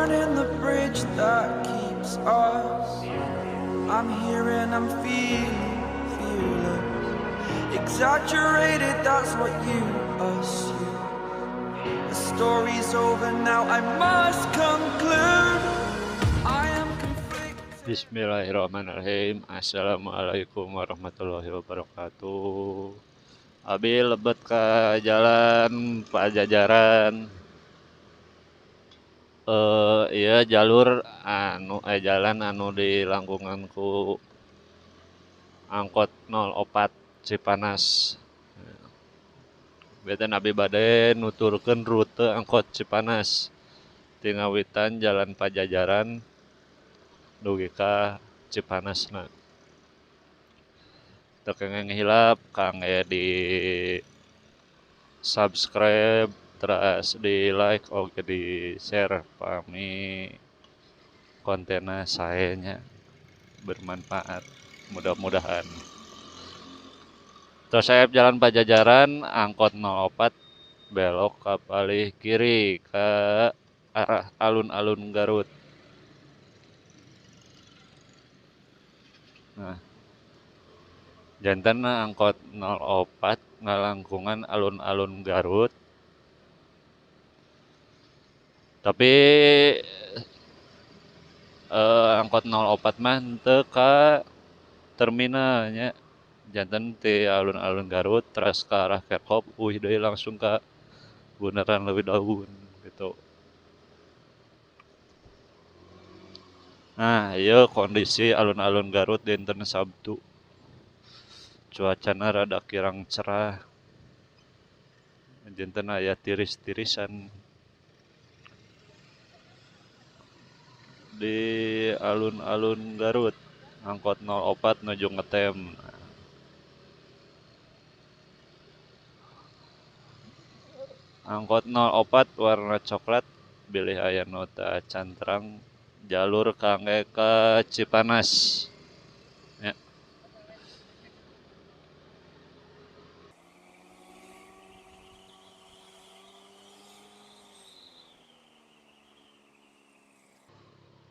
Burning the bridge that keeps us. I'm here and I'm feeling fearless. Exaggerated, that's what you assume. The story's over now, I must conclude. I am conflicted. Bismillahirrahmanirrahim. Assalamualaikum warahmatullahi wabarakatuh. Abi lebet ke jalan Pajajaran. Iya jalur anu jalan anu di langkunganku angkot 04 Cipanas. Beten abi bade nuturkeun rute angkot Cipanas ti ngawitan Jalan Pajajaran dugi ka Cipanasna. Teu kenging hilap kangge di subscribe, terus di like, oge di share pami kontenna sae nya bermanfaat mudah-mudahan. Terus saya Jalan Pajajaran angkot 04 belok ke palih kiri ke arah alun-alun Garut. Nah, janten angkot 04 ngalangkungan alun-alun Garut. Tapi angkot 04 mah henteu ka terminalnya. Janten ti alun-alun Garut terus ke arah Kerkop, uih deui langsung ka Bundaran Leuwi Daun gitu. Nah, ieu kondisi alun-alun Garut dinten Sabtu. Cuacana rada kirang cerah. Janten aya tiris-tirisan di alun-alun Garut. Angkot 04 nuju ngetem. Angkot 04 warna coklat bilih aya nu teu acan terang jalur kangge ka Cipanas. Ya.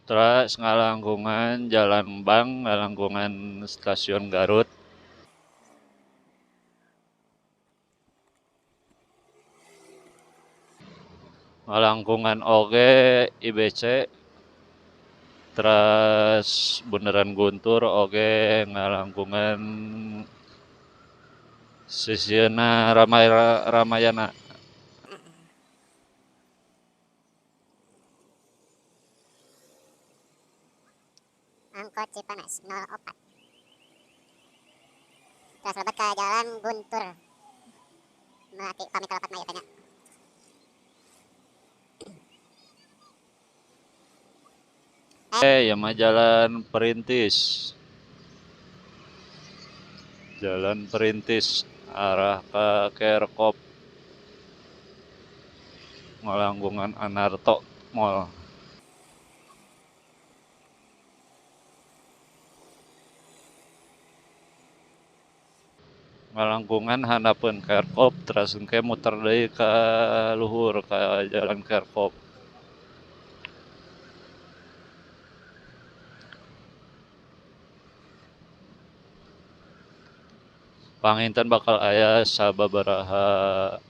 Terus ngalangkungan Jalan Bank, ngalangkungan Stasiun Garut. Ngalangkungan oge IBC, terus Bundaran Guntur oge ngalangkungan sisieuna Ramayana. Angkot Cipanas 04. Terus lebet ke Jalan Guntur. Melati pamit kalapat mah tanya. Ya mah Jalan Perintis. Jalan Perintis arah ke Kerkop. Ngalangkungan Anarto Mall. Ngalangkungan handapeun Kerkop terus engke muter deui ka luhur ka Jalan Kerkop. Panginten bakal aya sababaraha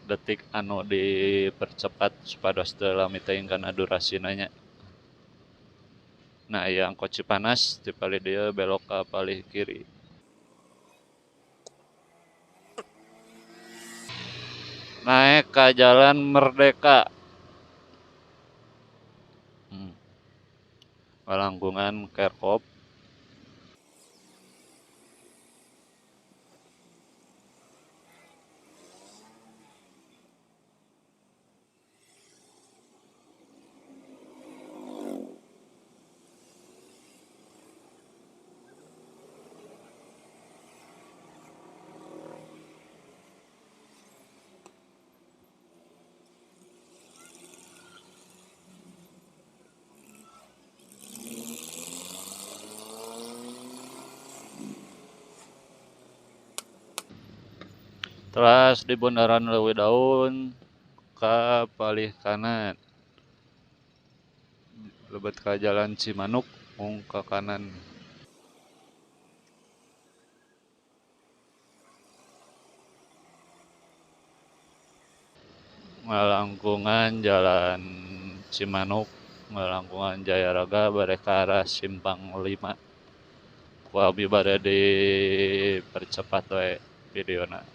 detik anu dipercepat supados teu lami teuing kana durasina nya. Nah, ieu angkot Cipanas ti palih dieu belok ka palih kiri. Naik ke Jalan Merdeka. Ngalangkungan Kerkop. Terus di Bundaran Leuwi Daun ke palih kanan. Lebet ka Jalan Cimanuk mung ka kanan. Ngalangkungan Jalan Cimanuk, ngalangkungan Jayaraga bade ka arah Simpang 5. Ku abi bade dipercepat we videona.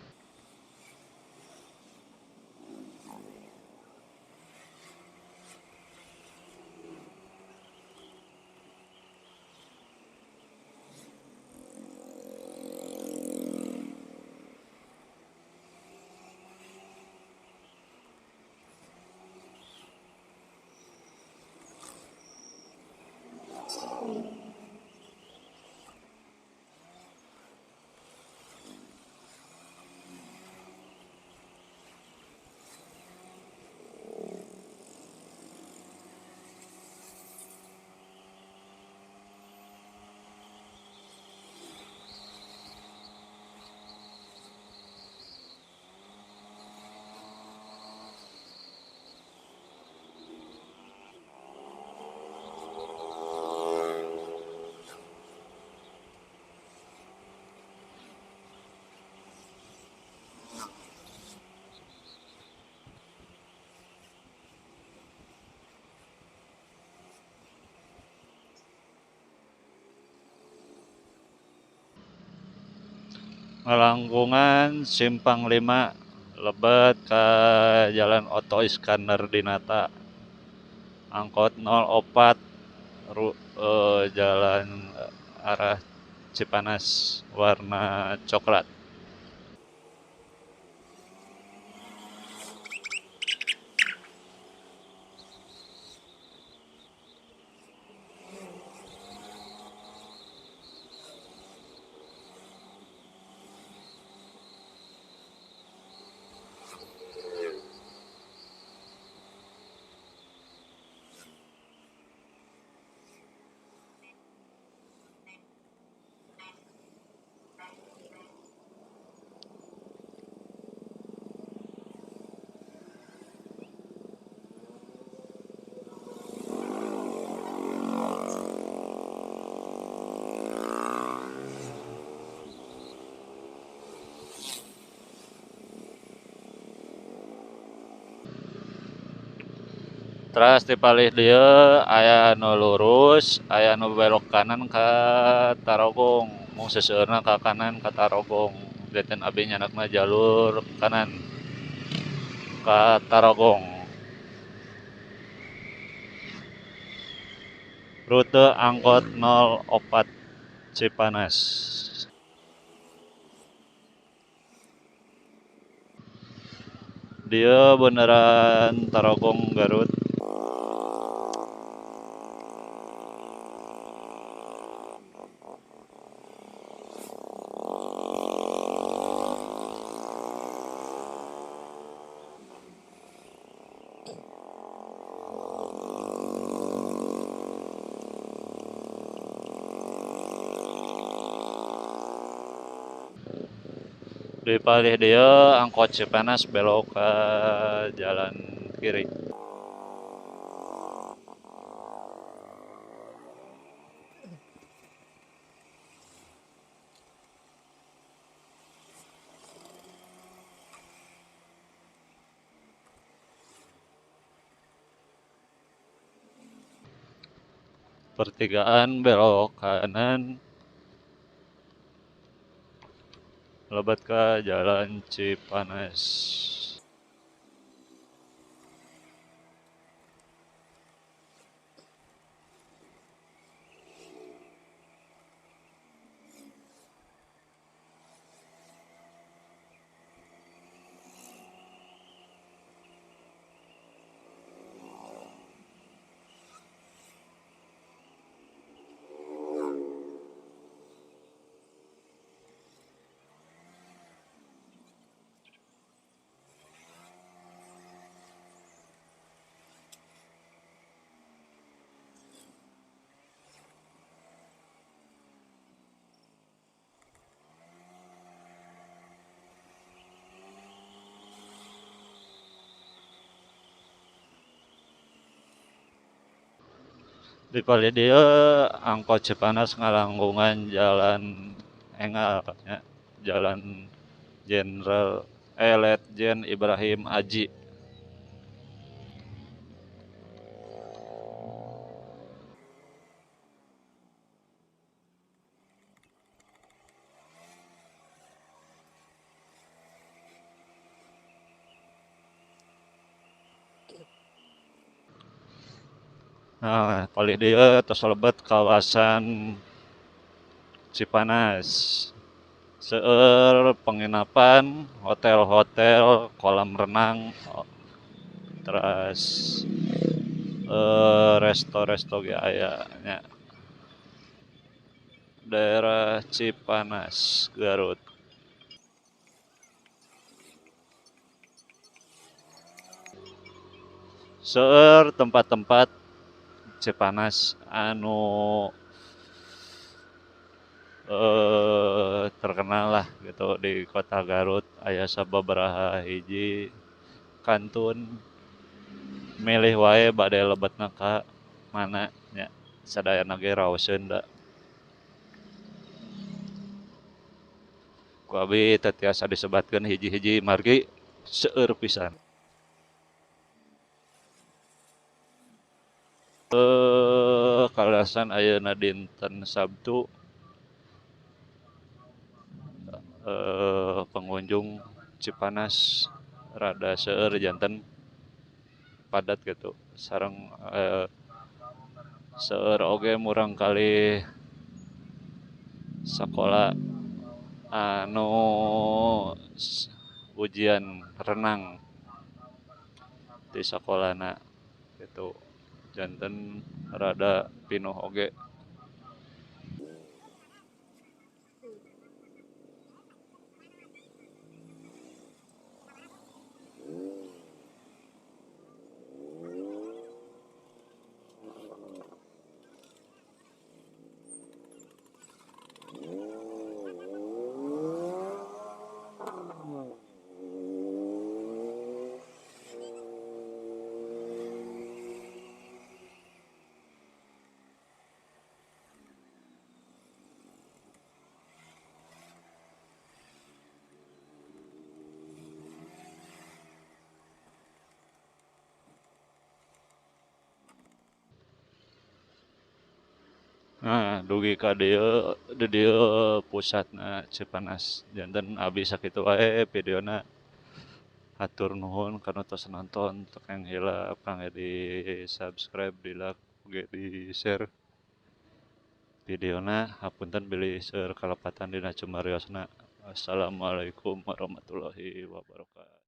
Ngalangkungan Simpang 5 lebet ka Jalan Oto Iskandar Dinata. Angkot 04 jalan arah Cipanas warna coklat. Teras di palih dieu aya nu lurus, aya nu belok kanan ka Tarogong, mung seseueurna ka kanan ka Tarogong. Janten abi nyanakna jalur kanan ka Tarogong. Rute angkot 04 Cipanas. Dieu beneran Tarogong Garut. Di palih dieu angkot Cipanas belok ke jalan kiri. Pertigaan belok kanan. Lebet ke Jalan Cipanas. Di palih dieu angkot Cipanas ngalangkungan jalan Engal nya, Jalan Jenderal Letjen Ibrahim Aji. Nah, palih dieu tos lebet kawasan Cipanas. Seueur penginapan, hotel-hotel, kolam renang, teras resto-resto ge aya nya. Daerah Cipanas, Garut. Seueur tempat-tempat Cipanas anu terkenal lah gitu di kota Garut. Aya sababaraha hiji kantun, milih wae bade lebetna ka mana nya, sadayana ge raoseun da. Ku abi teu tiasa disebatkeun hiji-hiji margi seueur pisan. Kalasan ayeuna dinten Sabtu, pengunjung Cipanas rada seueur janten padat gitu, sareng seueur oge murang kali sakola anu ujian renang di sakolana gitu, janten rada pinuh oge. Nah, dugi ka dieu, di dieu pusatna Cipanas. Janten abi sakitu wae videona. Hatur nuhun kana tos nonton, teu keng hilap kangge di subscribe, di like, oge di share videona. Hapunten bilih seueur kalepatan dina cumariosna. Assalamualaikum warahmatullahi wabarakatuh.